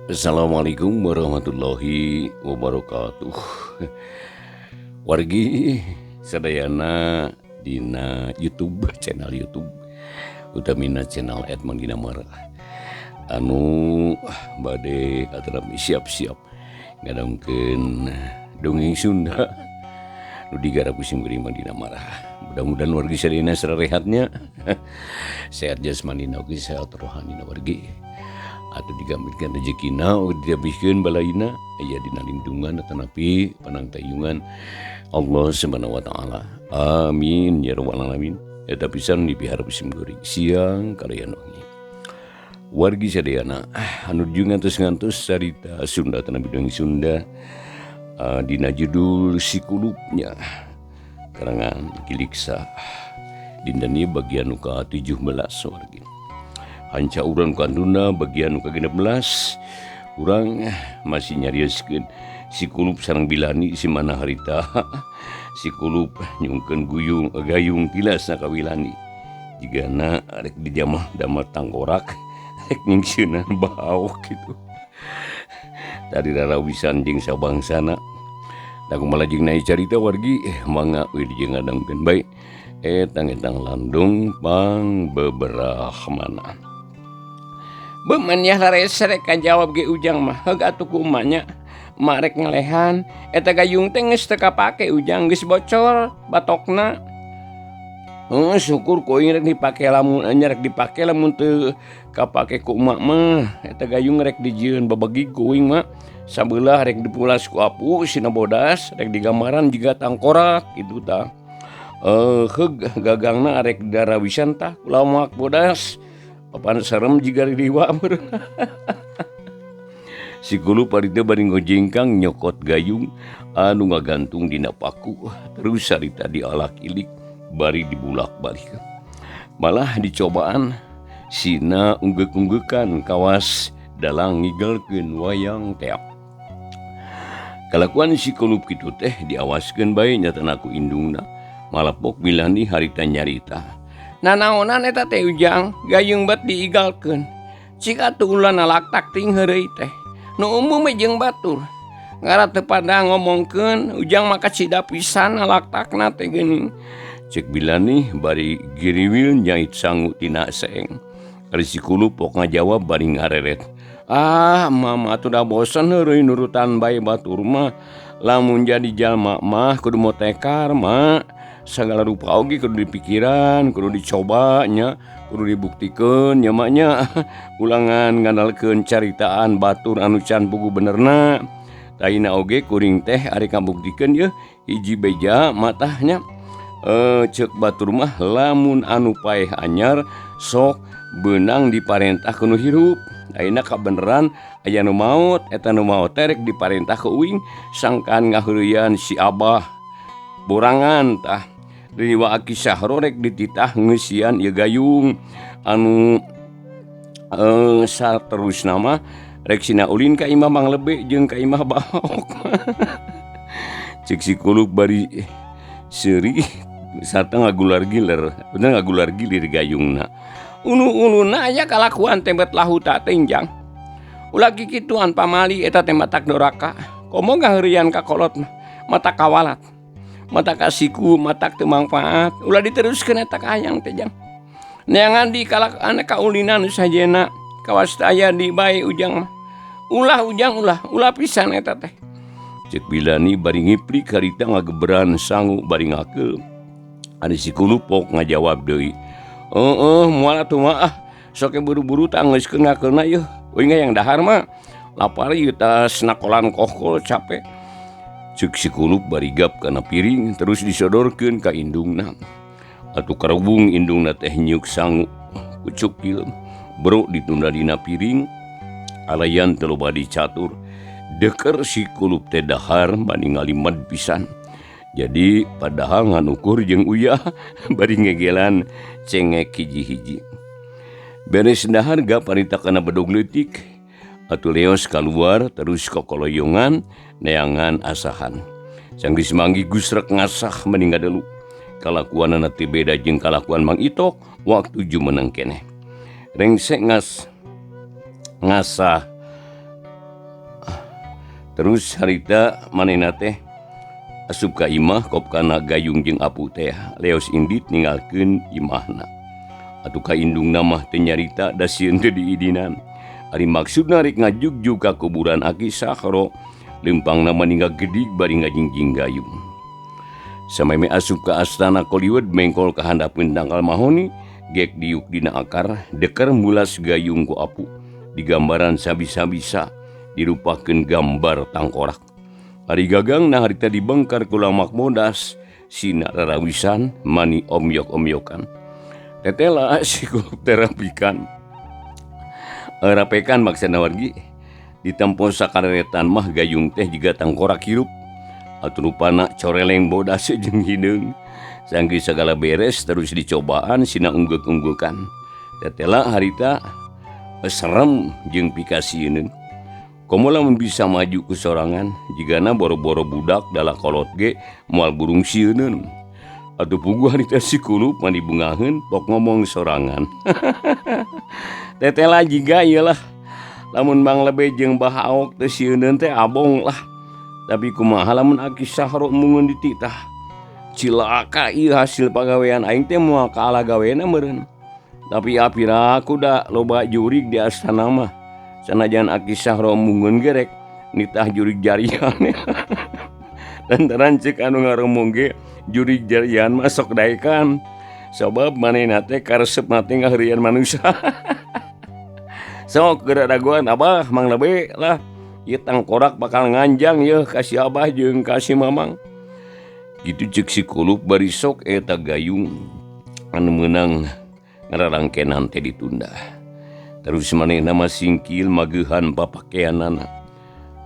Assalamualaikum warahmatullahi wabarakatuh. Wargi sadayana dina YouTube channel YouTube utamina channel Edmond Ginamar anu bade atanapi siap-siap ngadongkeun dongeng Sunda nu digarap ku simkuring Mang Dinamara. Mudah-mudahan wargi sadayana sarehatnya sehat jasmanina oge sehat rohanina wargi. Atau digampilkan rezekina dihabiskeun balaina aya dina lindungan atanapi panangtayungan Allah Subhanahu wa taala. Amin ya rabbal alamin. Eta pisan dipiharep simkuring siang kalayan wengi. Wargi sadayana anu ngantos-ngantos carita Sunda atanapi dongeng Sunda dina judul Si Kulupnya karangan Kiliksa dinten ieu bagian nu ka-17 wargi. Hanca urang kantuna bagian nu ka-16 urang masih nyarioskeun si Kulup sareng Bilani si mana harita si Kulup nyungkeun guyung gayung tilasna ka Wilani jigana rek dijamah damar tangkorak rek nyingsieunan baok kitu. Tadi rarawisan jeung sabangsana da kumaha jeung naik carita wargi mangga we jeung ngadangkeun bae etang-etang landung pang beberahmana. Beman yah laresrek kajawab ge Ujang mah heug atuh ku emaknya. Emak rek ngalehan eta gayung teh geus teu kapake Ujang geus bocor batokna. Heuh syukur ku aing rek dipake lamun nya rek dipake lamun teu kapake ku emak mah eta gayung rek dijieun babegig ku aing mah sabelah rek dipulas ku apu sina bodas rek digambaran jiga tangkorak kitu tah. Heug gagangna rek darawisan tah kulamak bodas. Papan serem jiga riwa meureun. Si Kulup ari teh bari ngojengkang nyokot gayung anu ngagantung dina paku terus sarita dialak-ilik bari dibulak-balik. Malah dicobaan sina unggeuk-unggeukan kawas dalang ngigelkeun wayang teak. Kalakuan si Kulup kitu teh diawaskeun bae nyatana ku indungna. Malapok Bilani harita nyarita. Nanaonan eta teh Ujang gayung bet diigalkeun. Cik atuh ulah nalaktak ting heureuy teh. Nu umum we jeung batur. Ngara teu pada ngomongkeun Ujang maka cida pisan nalaktakna teh geuning. Cek Bilani bari giriwil nyait sangu tina seeng. Ari si Kulup pok ngajawab bari ngareret. Ah mama atuh da bosen heureuy nurutan bae batur mah. Lamun jadi jalma mah kudu motekar mak. Sagala rupa oge kudu dipikiran, kudu dicoba nya, kudu dibuktikeun nya mak nya. Ulangan ngandalkeun caritaan batur anu can puguh benerna. Taina oge kuring teh ari kabuktikeun yeuh hiji beja matahnya. Ceuk batur mah lamun anu paeh anyar sok beunang diparentah ku nu hirup. Ayeuna kabeneran aya nu maot, eta nu maot teh rek diparentah ku uing sangkaan ngaheureyan si Abah borangan tah. Riwa Aki Sahro rek dititah ngeusian ieu gayung anu saterusna mah rek sina ulin ka imah Mang Lebe jeung ka imah Baok. Ceuk si Kulup bari seuri sarta ngagular gilir, bener ngagular gilir gayungna. Unu-ununa aya kalakuan teh bet lahuta teh Jang. Ulah kikituan pamali eta teh matak doraka. Komo ngaheureyan ka kolot mah mata kawalat. Mata kasiku matak teu mangfaat. Ulah diteruskeun eta ka hayang teh Jang. Neangan di kalak ane kaulinan nu sajena kawas teu aya di bae Ujang mah. Ulah Ujang ulah, ulah pisan eta teh. Ceuk Bilani bari ngiplik harita ngageberan sangu bari ngakeul. Ari si Kulup pok ngajawab deui. Heeh, moal atuh mah ah. Sok buru-buru tah geuskeun ngakeulna yeuh. Uing hayang dahar mah. Lapar ieu tas nakolan kohkol capek. Ceuk si Kulup bari gap kana piring terus disodorkeun ka indungna. Atuh karubung indungna teh nyuk sangu kucukil. Bro ditunda dina piring alayan teu loba dicatur. Deker si Kulup teh dahar maningali med pisan. Jadi padahal ngan ukur jeung uyah bari ngegelan cengek hiji-hiji. Beres dahar gap harita kana bedog leutik. Atuh leos kaluar terus kokoloyongan neangan asahan. Sanggeus manggi gusrek ngasah meni ngadelu. Kalakuanana teh beda jeung kalakuan Mang Itok waktu jumeneng keneh. Rengsek ngasah Terus harita manehna teh asup ka imah kop kana gayung jeung apu teh leos indit ninggalkeun imahna. Atuh ka indungna mah teu nyarita da sieun teu diidinan. Ari maksudna rek ngajugjug ka kuburan Aki Sahro, lempangna mah ninggal gedig bari ngajingjing gayung. Sameme asup ka astana Koliwed mengkol ka handapeun tangkal mahoni, gek diuk dina akar, deker mulas gayung ku apu. Digambaran sabisa-bisa, dirupakeun gambar tangkorak. Ari gagangna harita dibengkar ku lamak bodas, sina rarawisan mani omyok-omyokan. Tetela si kulup terapikan. Rapekan maksana wargi ditempo sakareretan mah gayung teh jiga tangkorak hirup. Atuh rupana coreleng bodas jeung hideung. Sanggeus sagala beres terus dicobaan sina unggeuk-unggeukan. Tetela harita serem jeung pikasieun. Komo lamun bisa maju ku sorangan jigana boro-boro budak dalah kolot ge moal burung sieuneun. Atuh puguh harita si kulup mani bungaheun pok ngomong sorangan. Tetela jiga ieu lah. Lamun Mang Lebe jeung Bah Aok teh sieuneun teh abong lah. Tapi kumaha lamun Aki Sahro mungun dititah. Cilaka ieu hasil pagawean aing teh moal kaala gawena meureun. Tapi apira kuda loba jurig di astana mah. Sanajan Aki Sahro mungun gerek nitah jurig jarian. Lantaran cek anu ngaromong ge jurig jarian mah sok daekan. Sabab manehna teh karesep mah teh ngaheureuyan manusia. Sok geura dagoan Abah Mang Lebe lah. Ieu tangkorak bakal nganjang yeuh ka si Abah jeung ka si Mamang. Kitu ceuk si kulup bari sok eta gayung anu meunang ngararangkenan teh ditunda. Terus manehna mah singkil mageuhan papakeanana.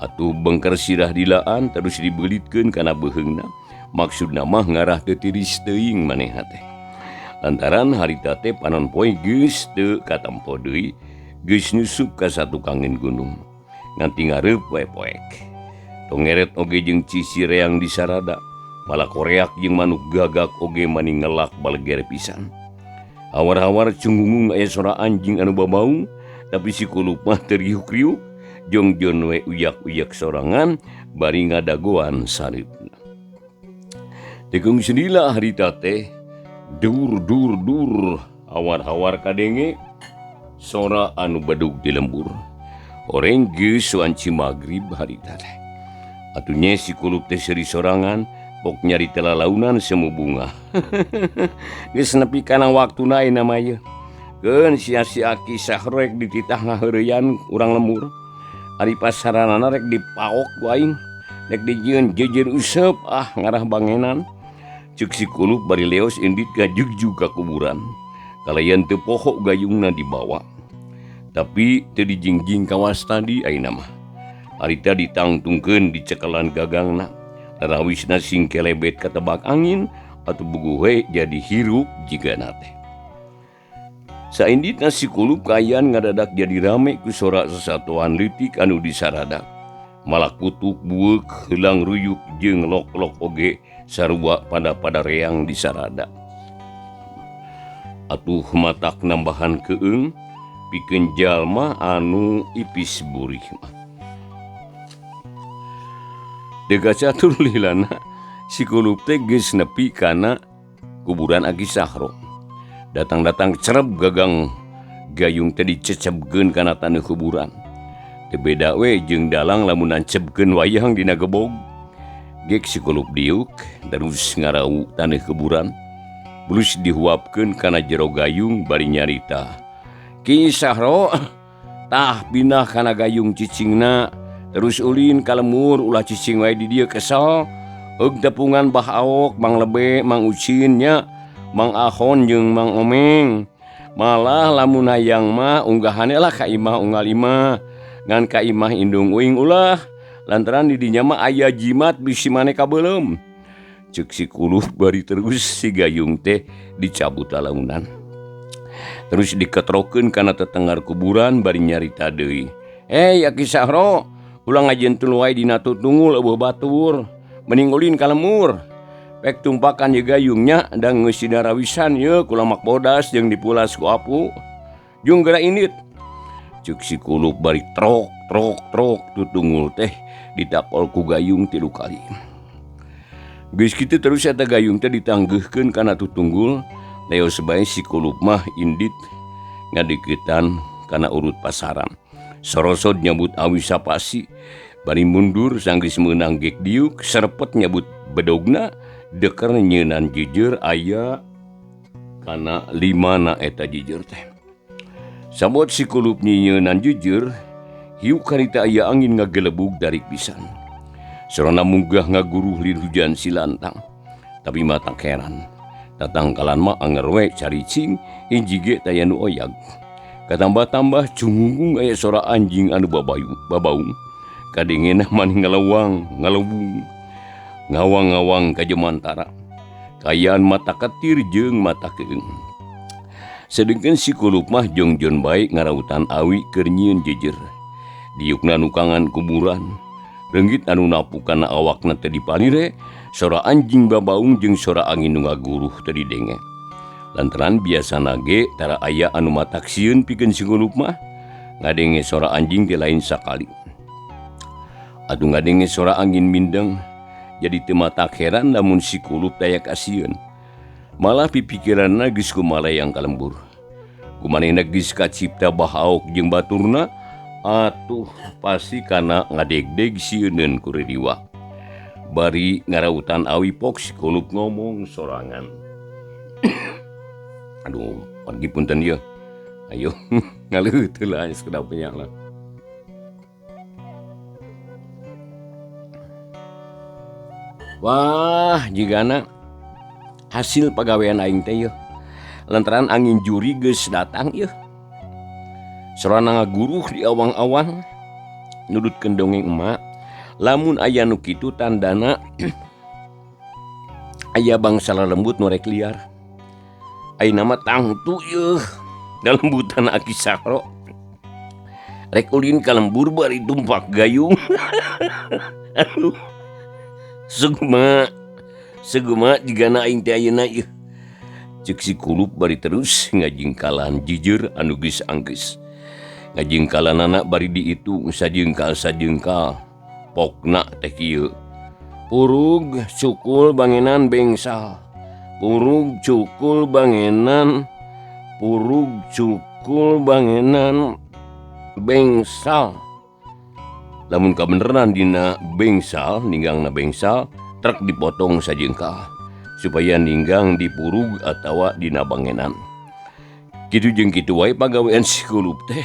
Atuh bengker sirah dilaan terus dibelitkeun kana beuheungna. Maksudna mah ngarah teu tiris teuing manehna teh. Lantaran harita teh panon poe geus teu katempo deui, geus nyusup ka satukangeun gunung. Nganti ngareup wae poek. Tongeret oge jeung cisi reang disarada, malah koreak jeung manuk gagak oge mani ngelak baleger pisan. Hawar-hawar cunggungung aya sora anjing anu babaung, tapi si kulup mah teu riuk-riuk, jongjon we uyak-uyak sorangan bari ngadagoan sareupna. Tekung senila harita teh dur dur dur hawar-hawar kadenge sora anu bedug di lembur. Oreng geus wanci magrib harita teh. Atuh nya si kulup teh seuri sorangan pok nyarita lalaunan semu bunga. Geus nepi kana waktuna ayeuna mah ieu. Keun sia-sia Aki Sahro rek dititah ngaheureyan urang lembur. Ari pasaranana rek dipaok ku aing. Rek dijieun jeujeur useup ah ngarah bangenan. Ceuk si kulup bari leos indit ngajugjug ka kuburan. Kalayan teu poho gayungna dibawa. Tapi teu dijingjing kawas tadi ayeuna mah. Harita ditangtungkeun di cekelan gagangna. Rawisna sing kelebet katebak angin atuh buguh we jadi hirup jigana teh. Sainditna si kulup kaayaan ngadadak jadi rame ku sora sasatoan leutik anu disarada. Malah kutuk bueuk heulang ruyuk jeung lok-lok oge sarua pada-pada reang disarada. Atuh matak nambahan keung pikeun jalma anu ipis burih mah. Dega catur lilana si kulup teh geus nepi kana kuburan Aki Sahro. Datang-datang cereb gagang gayung teh dicecebkeun kana taneuh kuburan. Teu beda we jeung dalang lamun nancebkeun wayang dina gebog. Gek si kulup diuk terus ngarau taneuh kuburan. Bulus dihuapkeun kana jero gayung bari nyarita. Ki Sahro tah pindah kana gayung cicingna terus ulin ka lemur ulah cicing wae di dieu kesel. Eug tepungan Bah Aok, Mang Lebe, Mang Ucin nya, Mang Ahon jeung Mang Omeng. Malah lamun hayang mah unggahane lah ka imah unggal imah. Ngan ka imah indung uing ulah lantaran di dinya mah aya jimat bisi maneh kabeuleum. Ceuk si kulup bari terus si gayung teh dicabut lalaunan. Terus diketrokeun kana tetengar kuburan bari nyarita deui. Hei Aki Sahro, ulah ngajentul wae dina tutungul eueuh batur. Mending ulin ka lemur. Pek tumpakan ye gayungnya da geus darawisan ye kulamak bodas jeung dipulas ku apu. Jung geura indit. Ceuk si kulup bari trok Trok trok tutungul teh ditakol ku gayung 3 kali. Geus kitu terus eta gayung teh ditanggeuhkeun kana tutunggul, leos bae si kulup mah indit ngadeuketan kana urut pasaran. Sorosod nyabut awi sapasi, bari mundur sanggeus meunang gek diuk, serepet nyabut bedogna, deker nyeunan jejer aya kana limana eta jejer teh. Sabot si kulup nyeunan jejer, hiu karita aya angin ngagelebug darik pisan. Sorona munggah ngaguruh lin hujan silantang, tapi mata keran. Tatangkalan mah anger we caricing, hiji ge taya nu oyag. Katambah-tambah cunggung aya sora anjing anu babaung. Kadengena maning ngalewang, ngalewung, ngawang-ngawang ka jemantara. Kayaan mata ketir jeung mata keung. Sedengkeun si kulup mah jongjon bae ngarautan awi keur nyieun jejer. Diukna nukangan kuburan. Reunggit anu napu kana awakna teh dipanire, sora anjing babaung jeung sora angin nu ngaguruh teh didenge. Lantaran biasana ge tara aya anu matak sieun pikeun si kulup mah, ngadenge sora anjing teh lain sakali. Atuh ngadenge sora angin mindeng, jadi teu matak heran lamun si kulup daya kasieun. Malah pipikiranna geus kumalayang ka lembur. Kumanehna geus kacipta bahaok jeung baturna, atuh pasti kana ngadegdeg sieuneun ku riwa. Bari ngarautan awi pok si kulup ngomong sorangan. Aduh, pergi punten ieu. Ayo ngaleuteut heula sakedap nya lah. Wah, jigana hasil pagawean aing teh yeuh. Lantaran angin juri geus datang yeuh. Sorana ngaguruh di awang-awang nudutkeun dongeng emak. Lamun aya nu kitu tandana aya bangsa lelembut nu rek liar. Ayeuna mah tangtu yeuh dalembutan Aki Sahro. Rek ulin ka lembur bari tumpak gayung. Aduh. Seguma seguma jigana aing teh ayeuna yeuh. Ceuk si kulup bari terus ngajingkalan jijeur anu geus anggeus. Ngajingkalanana bari diitung sajengkal-sajengkal. Pokna teh kieu. Purug cukul bangenan bengsal. Purug cukul bangenan. Purug cukul bangenan bengsal. Lamun kabeneran dina bengsal, ninggangna bengsal, truk dipotong sajengkal supaya ninggang dipurug atawa dina bangenan. Kitu jeung kitu wae pagawean si kulup teh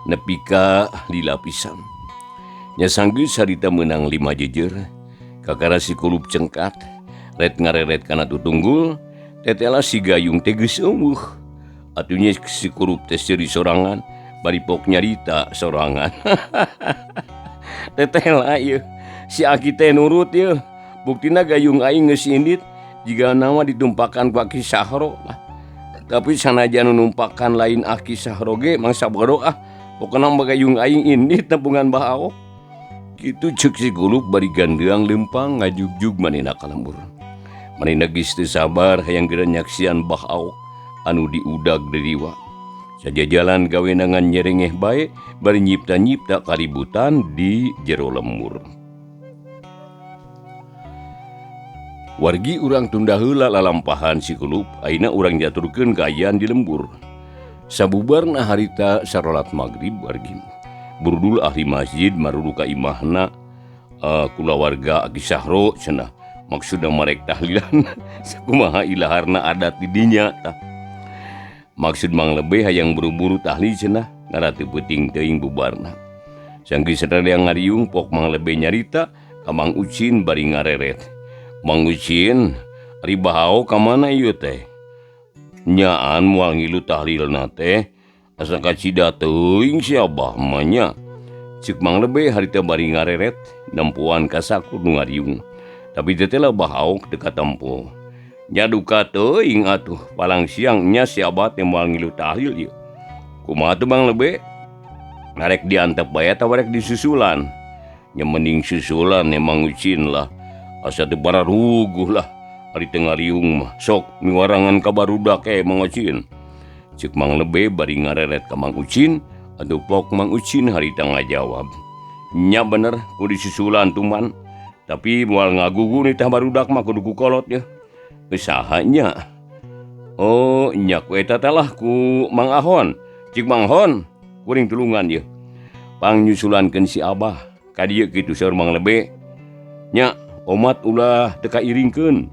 nepi ka lila pisan. Nya sanggeus harita meunang 5 jejer, kakara si kulup cengkat, ret ngareret kana tutunggul, tetela si gayung teh geus eueuh. Atuh nya si kulup teh seuri sorangan, bari pok nyarita sorangan. Tetela ieu, si aki teh nurut ieu. Buktina gayung aing geus indit, jigana mah ditumpakan ku Aki Sahro lah. Tapi sanajan nu numpakan lain Aki Sahro ge mangsa bodoh ah. Pokona mah gayung aing indit nepungan bahaok. Kitu ceuk si kulup bari gandeang leumpang ngajugjug manehna ka lembur. Manehna geus teu sabar hayang geura nyaksian bahaok anu diudag diriwa. Sajajalan gawenangan nyerengeh bae bari nyipta-nyipta kaributan di jero lembur. Wargi urang tunda heula lalampahan si kulup, ayeuna urang diaturkeun kaayaan di lembur. Sabubarna harita sarolat magrib wargi. Burudul ahli masjid maruru ka imahna, kulawarga Aki Sahro cenah. Maksudna marek tahlilan sakumaha ilaharna adat di dinya tah. Maksud Mang Lebe hayang buru-buru tahlil cenah, ngarah teu peuting teuing bubarna. Sanggeus rada ngariung pok Mang Lebe nyarita ka Mang Ucin bari ngareret. Mang Ucin, ari bahao ka mana ieu teh? Nyaan moal ngilu tahlilna teh, asa kacida teuing si abah mah nya. Ceuk Mang Lebe harita bari ngareret nempoan ka sakur nu ngariung. Tapi teh lah bahaok teu katempo. Nya duka teuing atuh, palang siang nya si abah teh moal ngilu tahlil ieu. Kumaha tuh Mang Lebe? Ngarek diantep bae atawa rek disusulan? Nya mending susulan nya Mang Ucin lah. Asa teu bararuguh lah. Ari teu ngariung mah sok miwarangan ka barudak e Mang Ucin. Ceuk Mang Lebe bari ngareret ka Mang Ucin Atuh pok Mang Ucin harita ngajawab. Nya bener kudu disusulan tuman. Tapi moal ngagugu nitah barudak mah kudu ku kolot yeuh. Saha nya? Oh nya ku eta teh lah ku Mang Ahon. Cik Mang Ahon kuring tulungan yeuh. Pangnyusulankeun si Abah ka dieu kitu saur Mang Lebe. Nya omat ulah teu kairingkeun.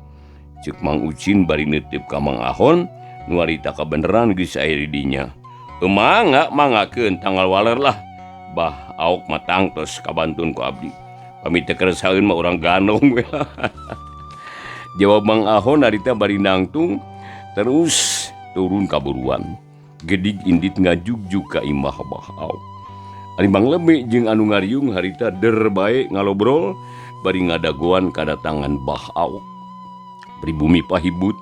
Ceuk Mang Ucin bari neuteup ka Mang Ahon nu harita kabeneran geus aya di dinya. Mangga manggakeun tanggal waler lah. Bah Aok mah tangtos kabantun ku abdi. Pami teu keresaeun mah urang gandong we lah. Jawab Mang Ahon harita bari nangtung terus turun kaburuan. Gedig indit ngajugjug ka imah Bah Aok. Ari Mang Lebe jeung anu ngariung harita der bae ngalobrol bari ngadagoan kadatangan Bah Aok. Pribumi pahibut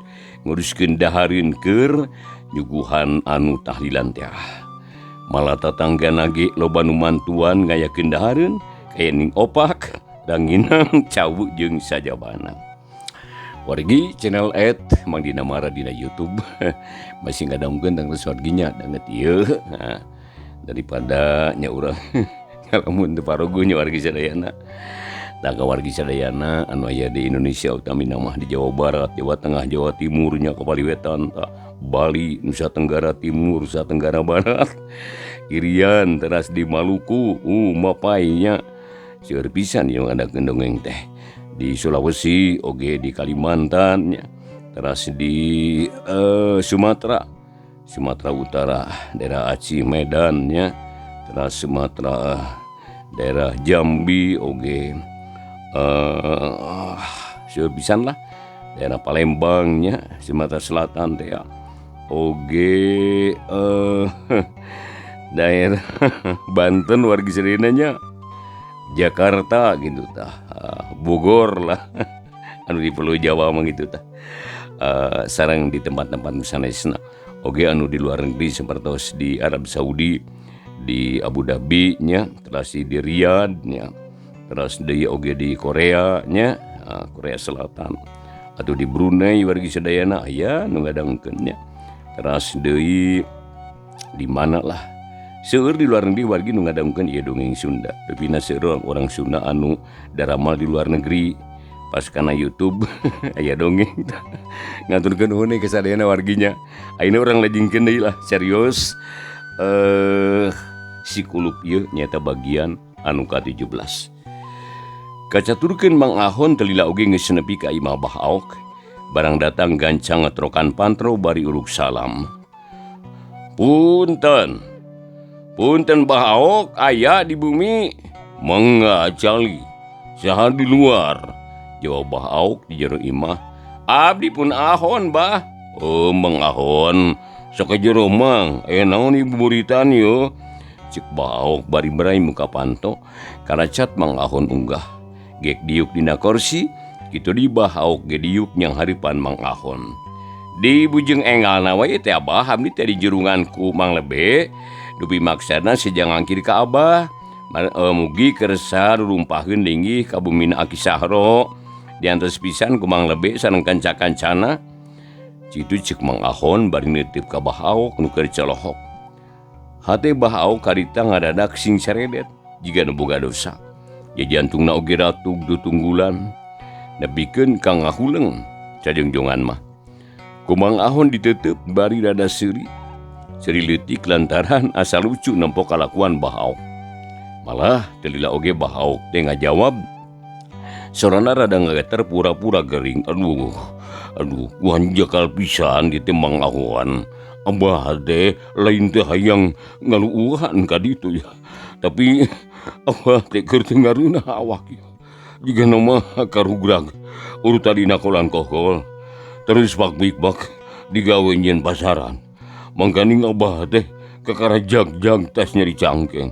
nguruskeun dahareun keur nyuguhan anu tahlilan teh. Malah tatanggana ge loba nu mantuan ngayakeun dahareun kaya ning opak, ranginang, cau jeung sajabana. Wargi channel Ed Mang Dina Mara dina YouTube masih ngadamkeun tangtos warginya danget ieu. Nah, daripada nya urang ngalamun teu paroguh nya wargi sadayana. Tah ka wargi sadayana anu aya di Indonesia utamina mah di Jawa Barat, Jawa Tengah, Jawa Timur nya ka Bali Wetan, Bali, Nusa Tenggara Timur, Nusa Tenggara Barat, Irian teras di Maluku, mapai nya seueur pisan ieu ngadakeun dongeng teh. Di Sulawesi oge di Kalimantan nya, teras di Sumatera, Sumatera Utara, daerah Aceh, Medan nya, teras Sumatera daerah Jambi oge. Seueur pisan lah daerah Palembang nya, Sumatera Selatan teh ya. Oge daerah Banten wargi sadayana nya, Jakarta gitu tah, Bogor lah anu di Pulau Jawa mah gitu tah. Sareng di tempat-tempat sanesna oge anu di luar negeri sapertos di Arab Saudi, di Abu Dhabi nya, teras di Riyadh nya, teras deui oge di Korea nya, Korea Selatan atau di Brunei wargi sadayana aya nu ngadangkeun nya. Teras deui di mana lah seueur di luar negeri wargi nu ngadangkeun ieu dongeng Sunda. Rupina seueur orang Sunda anu daramal di luar negeri pas kana YouTube aya dongeng tah. Ngaturkeun nuhun ka sadayana warginya. Ayeuna urang lajengkeun deui lah serius si kulup ieu nyaeta bagian anu ka-17. Kacaturkeun Mang Ahon teu lila oge geus nepi ka imah Bah Aok. Barang datang gancang ngetrokan pantro bari uruk salam. Punten. Punten Bah Aok aya di bumi. Mangga cali. Saha di luar? Jawab Bah Aok di jero imah. Abdi pun Ahon Bah. Oh Mang Ahon. Sok ka jero Mang. Aya naon ieu buburitan ieu? Ceuk Bah Aok bari berai muka panto. Karacat Mang Ahon unggah. Gek diuk dina korsi, kitu di Bah Aok ge diuk nyang hareupan Mang Ahon. Di bujeng engalna wae teh Abah abdi teh dijurungan ku Mang Lebe. Dupi maksana sejang ngangkir ka Abah. Mugi kersa rurumpaheun linggih ka bumina Aki Sahro. Diantos pisan ku Mang Lebe sareng kanca-kancana. Kitu ceuk Mang Ahon bari neuteup ka Bah Aok nu keur colohok. Hate Bah Aok karita ngadadak sing saredet jiga nu boga dosa. Jajantungna oge ratug tutunggulan nepikeun ka ngahuleng cajengjongan mah. Ku Mang Ahon diteuteub bari rada seuri. Seuri leutik lantaran asa lucu nempo kalakuan Bah Aok. Malah teu lila oge Bah Aok teh ngajawab sorana rada ngageter pura-pura gering. Aduh, aduh, kuan jakal pisan dieu teh Mang Ahon. Abah teh lain teh hayang ngaluuhan ka ditu ya. Tapi abah teh keur teu ngareunah awak ieu. Jigana mah karugrag urutan dina kolan kokol. Terus bak-bik-bak digawe nyieun pasaran. Mangkaning abah teh kakara jag-jag tas nyeri cangkeng.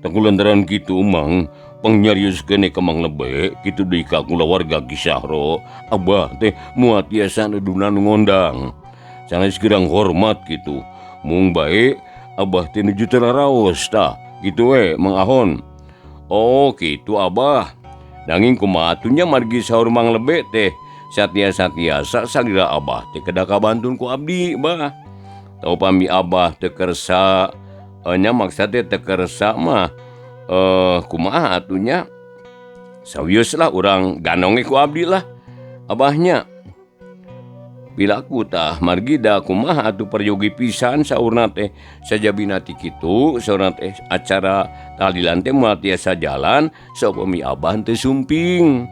Tah kulantaran kitu Mang, pangnyarioskeun ka Mang Lebe kitu deui ka kulawarga Ki Sahro. Abah teh moal tiasa nedunan ngondang. Sanes gerang hormat kitu. Mung bae abah teh nuju teu raraos tah. Kitu we Mang Ahon. Oh kitu Abah. Nanging kumaha atuh nya margi saur Mang Lebe teh satiasa-tiasa salira Abah teh kedah kabantun ku abdi Bah. Tah upami Abah teu kersa Nya maksa teh teu kersa mah kumaha atuh nya. Sawios lah urang gandong ku abdi lah abahnya. Pilaku tah margi da kumaha atuh peryogi pisan saurna teh sajabina ti kitu saurna teh acara tahlilan teh moal tiasa jalan saupami abah teu sumping.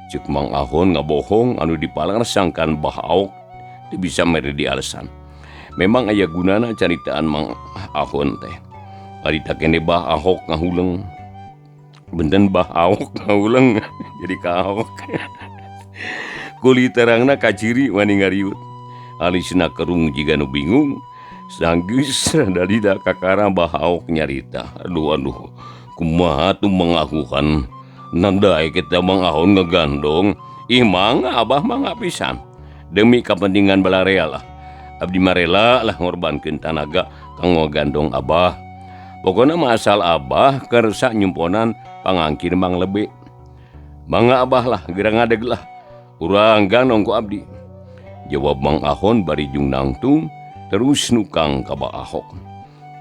Ceuk Mang Ahon ngabohong anu dipalar sangkan Bah Aok teu bisa mere di alasan. Memang aya gunana caritaan Mang Ahon teh. Harita kene Bah Ahok ngahuleng. Benten Bah Aok ngahuleng jadi ka Ahok. Kuli terangna kaciri wani ngariut. Alisna kerung jiga nu bingung. Sanggeus dalida kakara Bah Aok nyarita. Aduh aduh kumaha tuh mangahuhan. Nandai kita Mang Ahon ngegandong. Ih mangga abah mangga pisan. Demi kepentingan balarea lah. Abdi mah rela lah ngorbankeun tanaga kanggo gandong abah. Pokona mah asal abah kersa nyumponan pangangkir Mang Lebe. Mangga abah lah geura ngadeg lah. Urang gandong ku abdi. Jawab Mang Ahon bari jung nangtung terus nukang ka Bah Ahok.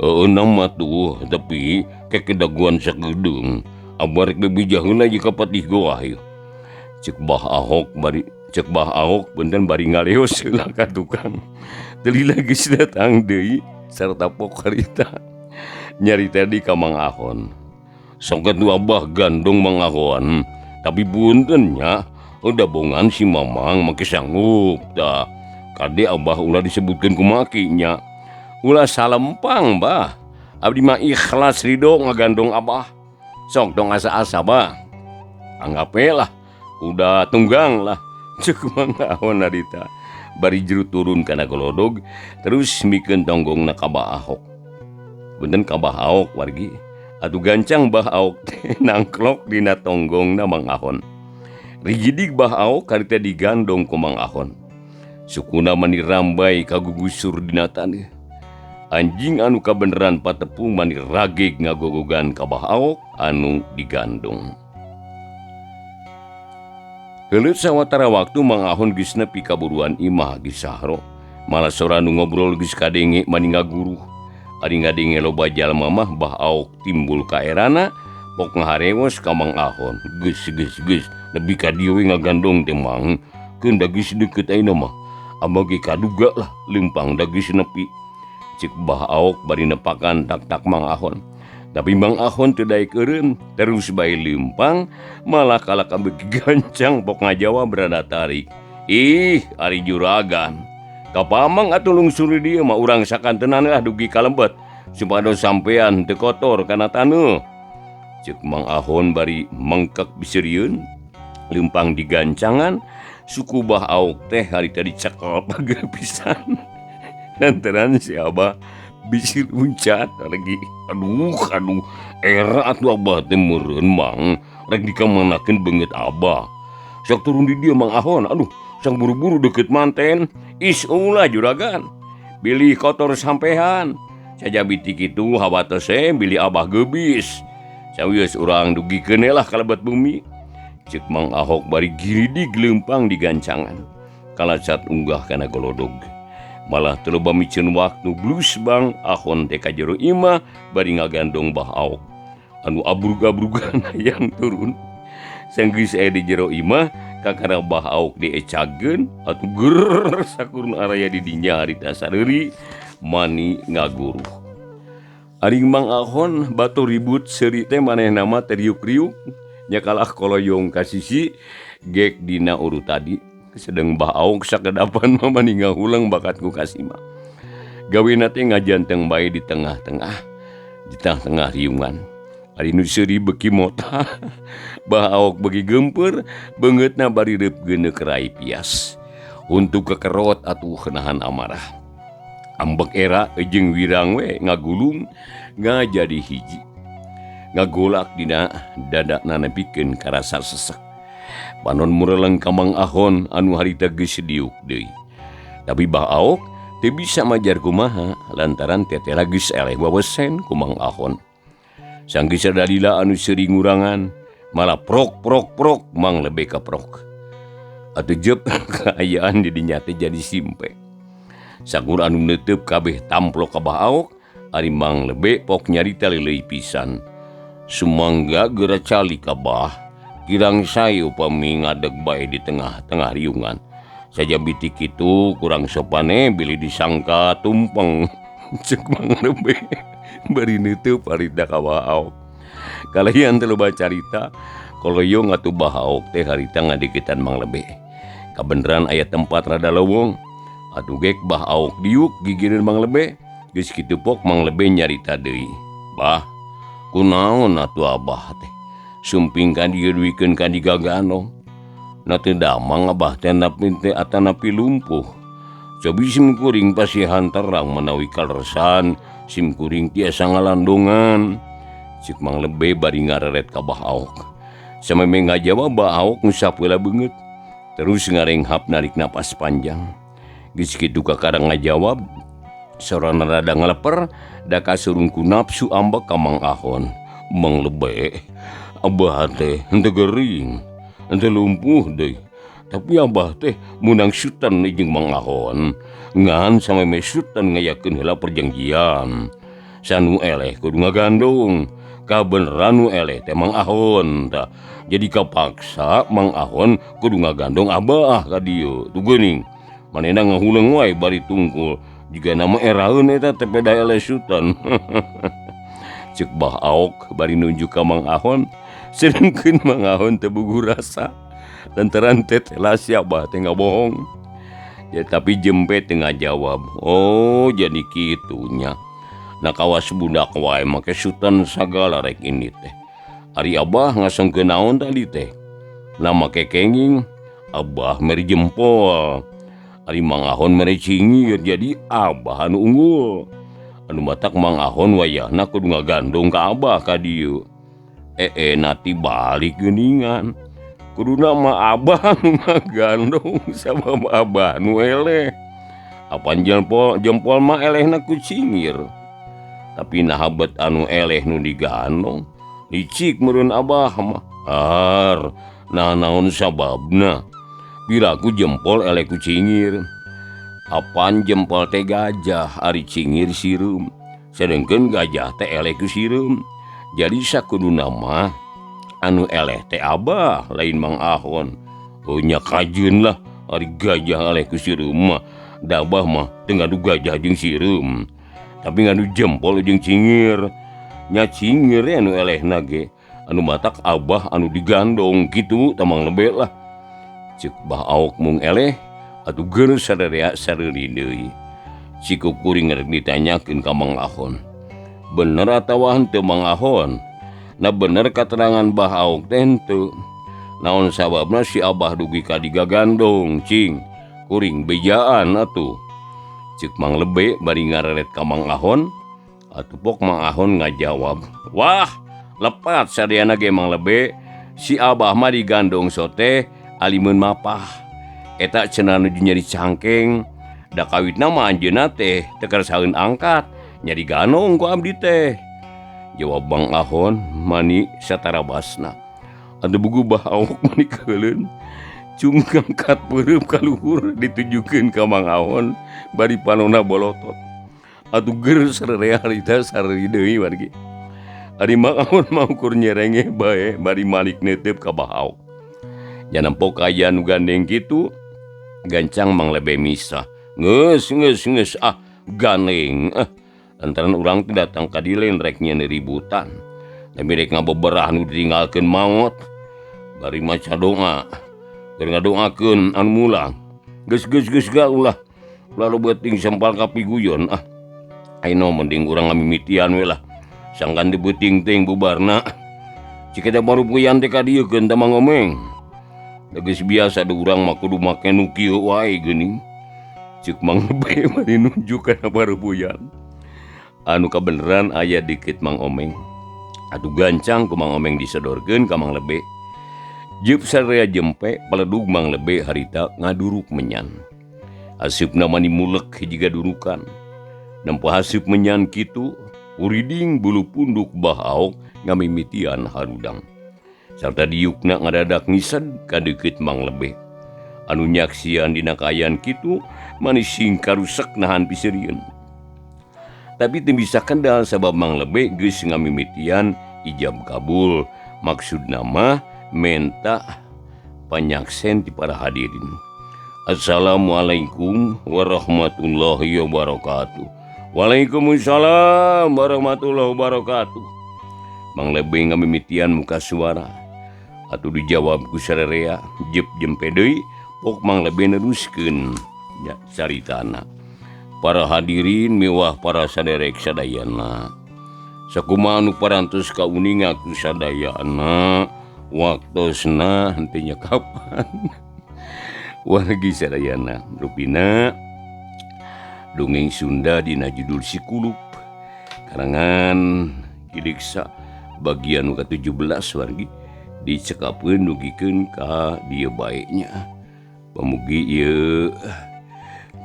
Heueuh mah tuh tapi kekedaguan sagedeung. Abah rek bebijah heula jeung ka patih goa ieu. Ceuk Bah Ahok bari ceuk Bah Ahok benten bari ngaleos heula ka tukang. Teu lila geus datang deui sarta pok harita. Nyarita di ka Mang Ahon. Sok atuh abah gandong Mang Ahon. Tapi punten nya, udah bongan si Mamang make sanggup tah. Kade abah ulah disebutkeun ku maki nya. Ulah salempang bah. Abdi mah ikhlas ridho ngagandong abah. Sok dong asa-asa bah. Anggap we lah udah tunggang lah. Ceuk Mang Ahon harita. Bari jero turun kana golodog terus mikeun tonggongna ka Bah Ahok. Punten ka Bah Ahok wargi. Atuh gancang Bah Ahok teh nangklok dina tonggongna Mang Ahon. Rigidig Bah Ahok harita digandong ku Mang Ahon. Sukuna mani rambai kagugusur dina taneuh. Anjing anu kabeneran patepung mani rageg ngagogogan ka Bah Ahok anu digandong. Heuleut sawatara waktu Mang Ahon geus nepi ka buruan imah geus sahro. Malah sora nu ngobrol geus kadenge mani ngaguruh. Ari ngadenge loba jalma mah Bah Ahok timbul kaerana pok ngaharewos ka Mang Ahon. Geus geus geus nepi ka dieu we ngagandong teh Mang. Keun da geus deukeut ayeuna mah. Abah ge kaduga lah leumpang da geus nepi. Ceuk Bah Ahok bari nepakan tak-tak Mang Ahon. Tapi Mang Ahon teu daek eureun, terus bae leumpang malah kalak beuki gancang pok ngajawab rada tarik. Ih, ari juragan. Kapamang atuh lungsur di dieu mah urang sakantenan lah dugi ka lembet supados sampean teu kotor kana taneuh. Ceuk Mang Ahon bari mengkek biseurieun, leumpang digancangan, suku Bah Ahok teh harita dicekel pageuh pisan. Lantaran si Abah bisi luncat lagi. Aduh, aduh, era atuh Abah teh meureun Mang, rek dikamanakeun beungeut Abah. Sok turun di dieu Mang Ahon, aduh, sang buru-buru deukeut manten. Is ulah juragan. Bilih kotor sampean. Sajabi ti kitu hawatos we bilih Abah geubis. Sawios urang dugikeun lah ka lebet bumi. Ceuk Mang Ahok bari giridig leumpang digancangan. Kalacat unggah kana golodog. Malah teu loba miceun waktu blus Bang Ahon teh ka jero imah bari ngagandong Bah Ahok. Anu abrug-abrugan hayang turun. Sanggeus aya di jero imah kakara Bah Ahok diecageun atuh ger sakurun araya di dinya harita sareuri mani ngaguruh. Ari Mang Ahon batu ribut seuri teh manehna mah teh riuk-riuk nya kalah koloyong ka sisi gek dina urut tadi. Sedeng Bah Ahok sakedapan mah mani ngahulang bakat ku kasima. Gawena teh ngajanteng bae di tengah-tengah, di tengah-tengah riungan. Ari nu seuri beuki mota, Bah Ahok beuki geumpeur, beungeutna bari reup geuneuk rai pias. Untuk kekerot atuh nahan amarah. Ambek era jeung wirang we ngagulung ngajadi hiji. Ngagolak dina dadana nepikeun karasa sesek. Panon mureleng ka Mang Ahon anu harita geus diuk deui. Tapi Bah Ahok teu bisa majar kumaha lantaran tetela geus eleh wawesen ku Mang Ahon. Sanggeus sadalila anu seuri ngurangan malah prok prok prok Mang Lebe ka prok. Atuh jep kaayaan di dinya teh jadi simpe. Sakur anu neuteub kabeh tamplok ka Bah Ahok Ari Mang Lebe pok nyarita leuleui pisan. Sumangga geura calik Abah, kirang sae upami ngadeg bae di tengah-tengah riungan. Saja biti kitu kurang sopane bilih disangka tumpeng. Cek Mang Lebe bari neuteub harita ka Bah Aok. Kalahian teu loba carita, koloyong atuh Bah Aok teh harita ngadeukeutan Mang Lebe. Kabeneran aya tempat rada lowong, atuh gek Bah Aok diuk gigireun Mang Lebe. Geus kitu pok Mang Lebe nyarita deui. Bah, kunaon atuh Abah teh? Sumping ka dieu duikeun ka digagandong. Na teu damang Abah teh atanapi lumpuh. Cobi simkuring pasihan terang menawi kaleresan simkuring tiasa ngalandongan. Cik Mang Lebe bari ngareret ka Bah Aok. Samemeh ngajawab Bah Aok ngusap heula beungeut. Terus ngarenghap narik napas panjang. Geus kitu kakara ngajawab, sorana rada ngaleper da kasurung ku nafsu ambek ka Mang Ahon. Mang Lebe, Abah teh henteu gering, henteu lumpuh deui. Tapi Abah teh meunang sutan jeung Mang Ahon. Ngan samemeh sutan ngayakeun heula perjanjian. Sanu eleh kudu ngagandong. Kabeneran nu eleh teh Mang Ahon tah. Jadi kapaksa Mang Ahon kudu ngagandong Abah ka dieu. Tuh geuning. Manehna ngahuleng wae bari tungkul. Jiga nama eraeun eta teh peda eleh sutan. Ceuk Bah Aok bari nunjuk ka Mang Ahon, sedengkeun Mang Ahon teu buguh rasa. Lantaran teh telas si Abah teh ngabohong. Ya, tapi jempe teu ngajawab. Oh, jadi kitunya. Nah kawas budak wae make sutan sagala rek ini teh. Ari Abah ngasongkeun naon tadi teh? Nah make kenging Abah mere jempol. Ari Mang Ahon mere cingir, jadi Abah anu unggul. Anu matak Mang Ahon wayahna kudu ngagandong ka Abah ka dieu. Nati balik geuningan. Kuduna mah Abah nu ngagandong sabab Abah nu eleh. Apan jempol mah elehna ku cingir. Tapi naha bet anu eleh nu digandong. Licik meureun Abah mah. Ar, nah naon sababna? Piraku jempol eleh ku cingir. Apan jempol teh gajah, ari cingir sireum. Sedengkeun gajah teh eleh ku sireum. Jadi sakuduna mah anu eleh teh Abah lain Mang Ahon. Oh nya kajeun lah ari gajah eleh ku sireum mah. Da Abah mah teu ngadu gajah jeung sireum. Tapi ngadu jempol jeung cingir. Nya cingir anu elehna ge. Anu matak Abah anu digandong kitu tah Mang Lebe lah. Ceuk Bah Aok mung eleh atuh geus sarerea sareuri deui. Siku kuring rek ditanyakeun ka Mang Ahon. Bener atawa henteu Mang Ahon? Nah bener katerangan Bah Aok teh henteu. Naon sababna si Abah dugi ka digagandong cing? Kuring bejaan atuh. Ceuk Mang Lebe bari ngareret ka Mang Ahon. Atuh pok Mang Ahon ngajawab, wah lepat sadayana ge Mang Lebe. Si Abah mah digandong sote alimeun mapah. Eta cenah nuju nyeri cangkeng. Da kawitna mah anjeunna teh teu karsaeun angkat, nyari ganong ku abdi teh. Jawab Mang Ahon mani satarabasna. Atuh bugu Bah Aok mani keuleun. Cung ngangkat peureum ka luhur ditujukeun ka Mang Ahon bari panona bolotot. Atuh geur sarerea harita sareuri deui wargi. Ari Mang Ahon mah ukur nyerengeh bae bari malik neuteup ka Bah Aok. Nya nempo kaayaan nu gandeng kitu, gancang Mang Lebe misah. Geus geus geus ah gandeng ah. Lantaran urang teh datang ka dieu lain rek nyieun ributan. Tapi rek ngabeberah nu ditinggalkeun maot. Bari maca doa. Keur ngadoakeun anu mulang. Geus geus geus ga ulah. Ulah loba teuing sampal kapiguyon ah. Ayeuna mending urang ngamimitian we lah. Sangkan teu beuting teuing bubarna. Cik eta baru puyan teh ka dieu keun tah Mang Omeng. Da geus biasa da urang mah kudu make nu kieu wae geuning. Ceuk Mang Lebe bari nunjuk kana parupuyan. Anu kabeneran aya deukeut Mang Omeng. Atuh gancang ku Mang Omeng disodorkeun ka Mang Lebe. Jeup sararea jempe paledug Mang Lebe harita ngaduruk menyan. Haseupna mani mulek jiga durukan. Nempo haseup menyan kitu, uriding bulu punduk Bah Aok ngamimitian harudang. Sarta diukna ngadadak ngised ka deukeut Mang Lebe. Anu nyaksian dina kaayaan kitu mani sing karusek nahan piseurieun. Tapi teu bisa kendal sabab Mang Lebe geus ngamimitian ijab kabul. Maksudna mah menta panyaksen ti para hadirin. Assalamualaikum warahmatullahi wabarakatuh. Waalaikumsalam warahmatullahi wabarakatuh. Mang Lebe ngamimitian muka suara. Atuh dijawab ku sarerea jep jempe deui pok Mang Lebe neruskeun caritana. Para hadirin miwah para saderek sadayana. Sakumaha anu parantos kauninga ku sadayana waktosna henteu nya kapan. Wargi sadayana rupina dongeng Sunda dina judul Si Kulup karangan Ki Deksa bagian nu ka-17 wargi dicekapkeun dugikeun ka dieu bae nya. Pamugi ieu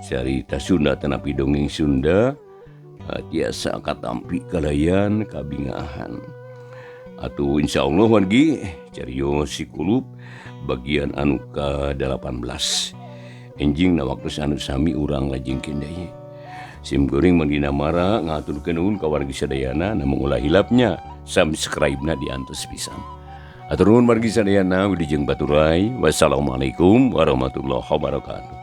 carita Sunda tanapi dongeng Sunda tiasa katampi kalayan kabingahan. Atuh insyaallah wargi carios Si Kulup bagian anu ka-18. Enjing na waktu anu sami urang lajengkeun deui. Sim kuring Mang Dinamara ngaturkeun nuhun ka wargi sadayana namung ulah hilapnya subscribe-na diantos pisan. Atur nuhun wargi sadayana wilujeng baturay. Wassalamualaikum warahmatullahi wabarakatuh.